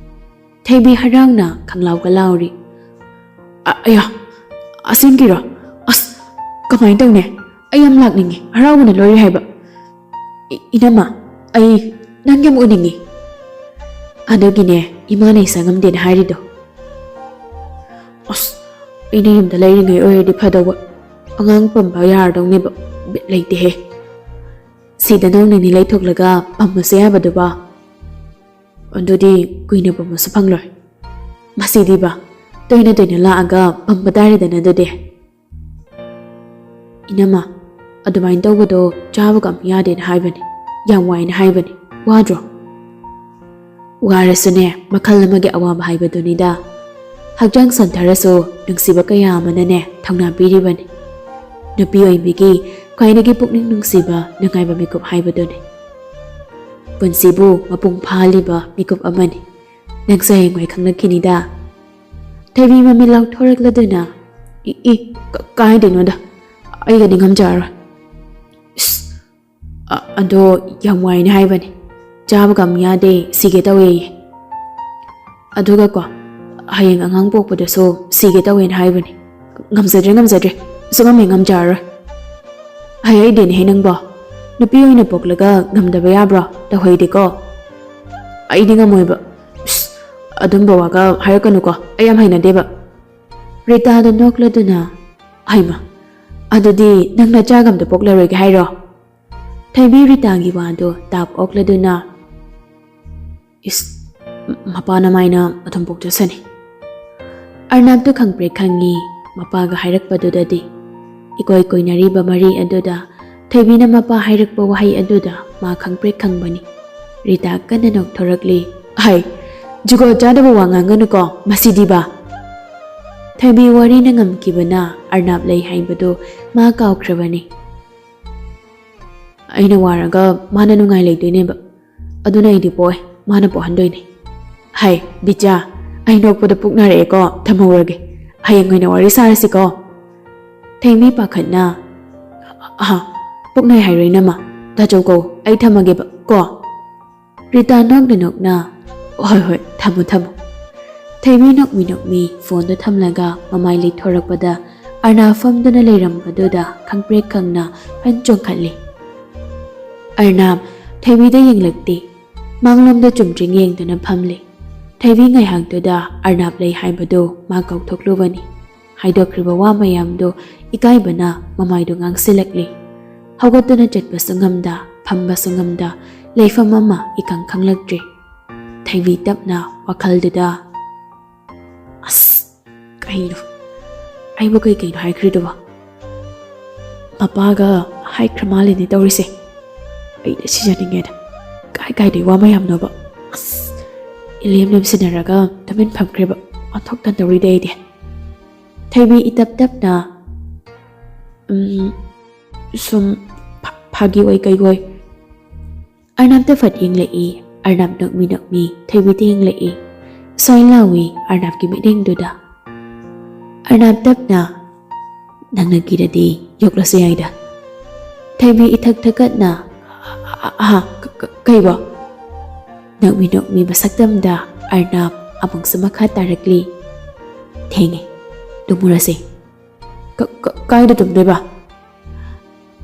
ꯊꯣꯏꯕꯤ ꯍꯔꯥꯎꯅ ꯈꯪꯂꯥꯎꯒ ꯂꯥꯎꯔꯤ꯫ "ꯑ-, ꯑꯌꯥ, ꯑꯁꯦꯡꯀꯤꯔꯣ? ꯑꯁ, ꯀꯃꯥꯏꯅ ꯇꯧꯅꯤ? ꯑꯩ ꯌꯥꯝ ꯂꯥꯛꯅꯤꯡꯉꯤ, ꯍꯔꯥꯎꯕꯅ ꯂꯣꯏꯔꯦ ꯍꯥꯏꯕ꯫ "ꯏ-, ꯏꯅꯝꯃ, ꯑꯩ ꯅꯪ ꯌꯥꯝ ꯎꯅꯤꯡꯉꯤ꯫ ꯑꯗꯨꯒꯤꯅꯦ ꯏꯃꯥꯅ ꯏꯁꯥ ꯉꯝꯗꯦꯅ ꯍꯥꯏꯔꯤꯗꯣ꯫ ꯑꯁ, ꯑꯩꯅ ꯌꯨꯝꯗ ꯂꯩꯔꯤꯉꯩ ꯑꯣꯏꯔꯗꯤ ꯐꯗꯧꯕ꯫ ꯑꯉꯥꯡ ꯄꯝꯕ ꯌꯥꯔꯗꯧꯅꯦꯕ꯫ ꯕꯤꯠ ꯂꯩꯇꯦꯍꯦ꯫ ꯁꯤꯗ ꯅꯣꯡ ꯅꯤꯅꯤ ꯂꯩꯊꯣꯛꯂꯒ ꯄꯝꯃꯁꯦ ꯍꯥꯏꯕꯗꯨꯕ? ꯑꯗꯨꯗꯤ ꯀꯨꯏꯅ ꯄꯝꯕꯁꯨ ꯐꯪꯂꯣꯏ꯫ ꯃꯁꯤꯗꯤꯕ, ꯇꯣꯏꯅ ꯇꯣꯏꯅ ꯂꯥꯛꯑꯒ ꯄꯝꯕ ꯇꯥꯔꯦꯗꯅ ꯑꯗꯨꯗꯤ꯫" "ꯏꯅꯝꯃ, ꯑꯗꯨꯃꯥꯏꯅ ꯇꯧꯕꯗꯣ ꯆꯥꯕꯒ ꯑꯃ ꯌꯥꯗꯦꯅ ꯍꯥꯏꯕꯅꯤ, ꯌꯥꯝ ꯋꯥꯏꯅ ꯍꯥꯏꯕꯅꯤ, ꯋꯥꯗ꯭ꯔꯣ?" "ꯋꯥꯔꯁꯨꯅꯦ, ꯃꯈꯜ ꯑꯃꯒꯤ ꯑꯋꯥꯕ ꯍꯥꯏꯕꯗꯨꯅꯤꯗ꯫ ꯍꯛꯆꯥꯡ ꯁꯣꯟꯊꯔꯁꯨ ꯅꯨꯡꯁꯤꯕ ꯀꯌꯥ ꯑꯃꯅꯅꯦ ꯊꯧꯅꯥ ꯄꯤꯔꯤꯕꯅꯤ꯫ ꯅꯨꯄꯤ ꯑꯣꯏꯕꯤꯒꯤ ꯈ꯭ꯋꯥꯏꯗꯒꯤ ꯄꯨꯛꯅꯤꯡ ꯅꯨꯡꯁꯤꯕ ꯅꯨꯡꯉꯥꯏꯕ ꯃꯤꯀꯨꯞ ꯍꯥꯏꯕꯗꯨꯅꯤ꯫ ꯄꯨꯟꯁꯤꯕꯨ ꯃꯄꯨꯡ ꯐꯥꯍꯜꯂꯤꯕ ꯃꯤꯀꯨꯞ ꯑꯃꯅꯤ꯫ ꯅꯪꯁꯨ ꯍꯌꯦꯡꯋꯥꯏ ꯈꯪꯂꯛꯈꯤꯅꯤꯗ꯫" ꯊꯣꯏꯕꯤ ꯃꯃꯤꯠ ꯂꯥꯎꯊꯣꯔꯛꯂꯗꯨꯅ, "ꯏ, ꯏ, ꯀ-, ꯀꯥꯏꯗꯩꯅꯣꯗ, ꯑꯩꯒꯗꯤ ꯉꯝꯖꯔꯔꯣꯏ꯫" "ꯏꯁ, ꯑ-, ꯑꯗꯣ ꯌꯥꯝ ꯋꯥꯏꯅ ꯍꯥꯏꯕꯅꯤ, ꯆꯥꯕꯒ ꯑꯃ ꯌꯥꯗꯦ, ꯁꯤꯒꯦ ꯇꯧꯋꯦꯌꯦ꯫ ꯑꯗꯨꯒꯀꯣ, ꯍꯌꯦꯡ ꯑꯉꯥꯡ ꯄꯣꯛꯄꯗꯁꯨ ꯁꯤꯒꯦ ꯇꯧꯋꯦꯅ ꯍꯥꯏꯕꯅꯤ꯫ ꯉꯝꯖꯗ꯭ꯔꯦ, ꯉꯝꯖꯗ꯭ꯔꯦ, ꯁꯨꯉꯝ ꯍꯦꯛ ꯉꯝꯖꯔꯔꯣꯏ꯫" "ꯍꯥꯏꯍꯩꯗꯦꯅꯦꯍꯦ ꯅꯪꯕꯣ, ꯅꯨꯄꯤ ꯑꯣꯏꯅ ꯄꯣꯛꯂꯒ ꯉꯝꯗꯕ ꯌꯥꯕ꯭ꯔꯣ? ꯇꯧꯍꯩꯗꯦꯀꯣ꯫" "ꯑꯩꯗꯤ ꯉꯝꯃꯣꯏꯕ꯫" "ꯏꯁ, ꯑꯗꯨꯝꯕ ꯋꯥꯒ ꯍꯥꯏꯔꯛꯀꯅꯨꯀꯣ, ꯑꯩ ꯌꯥꯝ ꯍꯩꯅꯗꯦꯕ꯫" ꯔꯤꯇꯥꯗ ꯅꯣꯛꯂꯗꯨꯅ, "ꯍꯩꯃ, ꯑꯗꯨꯗꯤ ꯅꯪ ꯅꯆꯥꯒ ꯑꯝꯇ ꯄꯣꯛꯂꯔꯣꯏꯒꯦ ꯍꯥꯏꯔꯣ?" ꯊꯣꯏꯕꯤ ꯔꯤꯇꯥꯒꯤ ꯋꯥꯗꯨ ꯇꯥꯞ ꯑꯣꯛꯂꯗꯨꯅ, "ꯏꯁ, ꯃꯄꯥꯅ ꯃꯥꯏꯅ ꯑꯗꯨꯝ ꯄꯣꯛꯆꯁꯅꯤ꯫" ꯑꯔꯅꯥꯞꯇꯨ ꯈꯪꯄ꯭ꯔꯦꯛ ꯈꯪꯉꯤ꯫ ꯃꯄꯥꯒ ꯍꯥꯏꯔꯛꯄꯗꯨꯗꯗꯤ, ꯏꯀꯣꯏ ꯀꯣꯏꯅꯔꯤꯕ ꯃꯔꯤ ꯑꯗꯨꯗ ꯊꯣꯏꯕꯤꯅ ꯃꯄꯥ ꯍꯥꯏꯔꯛꯄ ꯋꯥꯍꯩ ꯑꯗꯨꯗ ꯃꯥ ꯈꯪꯄ꯭ꯔꯦꯛ ꯈꯪꯕꯅꯤ꯫ ꯔꯤꯇꯥ ꯀꯟꯅ ꯅꯣꯛꯊꯣꯔꯛꯂꯤ꯫ "ꯍꯥꯏ, ꯖꯨꯒꯣꯠ ꯆꯥꯗꯕ ꯋꯥ ꯉꯥꯡꯒꯅꯨꯀꯣ, ꯃꯁꯤꯗꯤꯕ!" ꯊꯣꯏꯕꯤ ꯋꯥꯔꯤꯅ ꯉꯝꯈꯤꯕꯅ ꯑꯔꯅꯥꯞ ꯂꯩ ꯍꯥꯏꯕꯗꯨ ꯃꯥ ꯀꯥꯎꯈ꯭ꯔꯕꯅꯤ꯫ "ꯑꯩꯅ ꯋꯥꯔꯒ ꯃꯥꯅ ꯅꯨꯡꯉꯥꯏ ꯂꯩꯗꯣꯏꯅꯦꯕ꯫ ꯑꯗꯨꯅ ꯑꯩꯗꯤ ꯄꯣꯛꯑꯣꯏ, ꯃꯥꯅ ꯄꯣꯛꯍꯟꯗꯣꯏꯅꯦ꯫ ꯍꯥꯏ, ꯕꯤꯆꯥ, ꯑꯩ ꯅꯣꯛꯄꯗ ꯄꯨꯛ ꯅꯥꯔꯛꯑꯦꯀꯣ, ꯊꯝꯍꯧꯔꯒꯦ꯫ ꯍꯌꯦꯡ ꯑꯣꯏꯅ ꯋꯥꯔꯤ ꯁꯥꯔꯁꯤꯀꯣ꯫" ꯊꯣꯏꯕꯤ ꯄꯥꯈꯠꯅ, "ꯑꯍ, ꯄꯨꯛ ꯅꯥꯏ ꯍꯥꯏꯔꯣꯏ ꯏꯅꯝꯃ, ꯇꯥꯆꯧ ꯀꯧ, ꯑꯩ ꯊꯝꯃꯒꯦꯕ ꯀꯣ꯫" ꯔꯤꯇꯥ ꯅꯣꯛꯅ ꯅꯣꯛꯅ, "ꯍꯣꯏ, ꯍꯣꯏ, ꯊꯝꯃꯣ, ꯊꯝꯃꯣ꯫" ꯊꯣꯏꯕꯤ ꯅꯣꯛꯃꯤ ꯅꯣꯛꯃꯤ ꯐꯣꯟꯗꯣ ꯊꯝꯂꯒ ꯃꯃꯥꯏ ꯂꯩꯊꯣꯔꯛꯄꯗ ꯑꯔꯅꯥꯞ ꯐꯝꯗꯨꯅ ꯂꯩꯔꯝꯕꯗꯨꯗ ꯈꯪꯄ꯭ꯔꯦꯛ ꯈꯪꯅ ꯐꯟ ꯆꯣꯡꯈꯠꯂꯤ꯫ ꯑꯔꯅꯥꯞ ꯊꯣꯏꯕꯤꯗ ꯌꯦꯡꯂꯛꯇꯦ꯫ ꯃꯥꯡꯂꯣꯝꯗ ꯆꯨꯝꯗ꯭ꯔꯤꯡ ꯌꯦꯡꯗꯨꯅ ꯐꯝꯂꯤ꯫ ꯊꯣꯏꯕꯤ ꯉꯥꯏꯍꯥꯛꯇꯨꯗ ꯑꯔꯅꯥꯞ ꯂꯩ ꯍꯥꯏꯕꯗꯨ ꯃꯥ ꯀꯥꯎꯊꯣꯛꯂꯨꯕꯅꯤ꯫ ꯍꯥꯏꯗꯣꯛꯈ꯭ꯔꯤꯕ ꯋꯥ ꯃꯌꯥꯝꯗꯨ ꯏꯀꯥꯏꯕꯅ ꯃꯃꯥꯏꯗꯨ ꯉꯥꯡꯁꯤꯜꯂꯛꯂꯤ꯫ ꯍꯧꯒꯠꯇꯨꯅ ꯆꯠꯄꯁꯨ ꯉꯝꯗ, ꯐꯝꯕꯁꯨ ꯉꯝꯗ, ꯂꯩꯐꯝ ꯑꯃ ꯏꯈꯪ ꯈꯪꯂꯛꯇ꯭ꯔꯦ꯫ ꯊꯣꯏꯕꯤ ꯇꯞꯅ ꯋꯥꯈꯜꯗꯨꯗ, "ꯑꯁ, ꯀꯩꯅꯣ? ꯑꯩꯕꯨ ꯀꯩ ꯀꯩꯅꯣ ꯍꯥꯏꯈ꯭ꯔꯤꯗꯨꯕꯣ? ꯃꯄꯥꯒ ꯍꯥꯏꯈ꯭ꯔ ꯃꯥꯜꯂꯦꯅꯦ ꯇꯧꯔꯤꯁꯦ꯫ ꯑꯩꯗꯤ ꯁꯤꯖꯅꯤꯡꯉꯦꯗ꯫ ꯀꯥꯏ ꯀꯥꯏꯗꯩ ꯋꯥ ꯃꯌꯥꯝꯅꯣꯕ? ꯑꯁ, ꯏꯂꯦꯝ ꯂꯦꯝꯁꯤꯟꯅꯔꯒ ꯇꯨꯃꯤꯟ ꯐꯝꯈ꯭ꯔꯦꯕ꯫ ꯑꯣꯟꯊꯣꯛꯇꯅ ꯇꯧꯔꯤꯗ ꯑꯩꯗꯤ꯫" ꯊꯣꯏꯕꯤ ꯏꯇꯞ ꯇꯞꯅ, "ꯎꯝ, ꯁꯨꯝ ꯐꯥ-, ꯐꯥꯒꯤ ꯑꯣꯏ ꯀꯩ ꯑꯣꯏ꯫" ꯑꯔꯅꯥꯞꯇ ꯐꯠ ꯌꯦꯡꯂꯛꯏ꯫ ꯑꯔꯅꯥꯞ ꯅꯣꯛꯃꯤ ꯅꯣꯛꯃꯤ ꯊꯣꯏꯕꯤꯗ ꯌꯦꯡꯂꯛꯏ꯫ ꯁ꯭ꯋꯥꯏ ꯂꯥꯎꯏ ꯑꯔꯅꯥꯞꯀꯤ ꯃꯤꯠꯌꯦꯡꯗꯨꯗ꯫ ꯑꯔꯅꯥꯞ ꯇꯞꯅ, "ꯅꯪꯅ ꯀꯤꯔꯗꯤ ꯌꯣꯛꯂꯁꯨ ꯌꯥꯏꯗ꯫" ꯊꯣꯏꯕꯤ ꯏꯊꯛ ꯊꯛꯀꯠꯅ, "ꯑ-, ꯑ-, ꯑꯍꯥ, ꯀ-, ꯀ-, ꯀꯩꯕꯣ?" ꯅꯣꯛꯃꯤ ꯅꯣꯛꯃꯤ ꯃꯁꯛꯇꯝꯗ ꯑꯔꯅꯥꯞ ꯑꯃꯨꯛꯁꯨ ꯃꯈꯥ ꯇꯥꯔꯛꯂꯤ꯫ "ꯊꯦꯡꯉꯦ, ꯇꯨꯝꯃꯨꯔꯁꯦ꯫" "ꯀ-, ꯀ-, ꯀꯥꯏꯗ ꯇꯨꯝꯗꯣꯏꯕ?"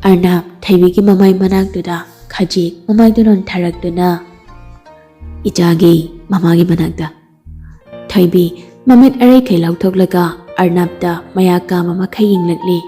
ꯑꯔꯅꯥꯞ ꯊꯣꯏꯕꯤꯒꯤ ꯃꯃꯥꯏ ꯃꯅꯥꯛꯇꯨꯗ ꯈꯖꯤꯛ ꯃꯃꯥꯏꯗꯨ ꯅꯣꯟꯊꯔꯛꯇꯨꯅ, "ꯏꯆꯥꯒꯤ ꯃꯃꯥꯒꯤ ꯃꯅꯥꯛꯇ꯫" ꯊꯣꯏꯕꯤ ꯃꯃꯤꯠ ꯑꯔꯩꯈꯩ ꯂꯥꯎꯊꯣꯛꯂꯒ ꯑꯔꯅꯥꯞꯇ ꯃꯌꯥ ꯀꯥꯝꯕ ꯃꯈꯩ ꯌꯦꯡꯂꯛꯂꯤ꯫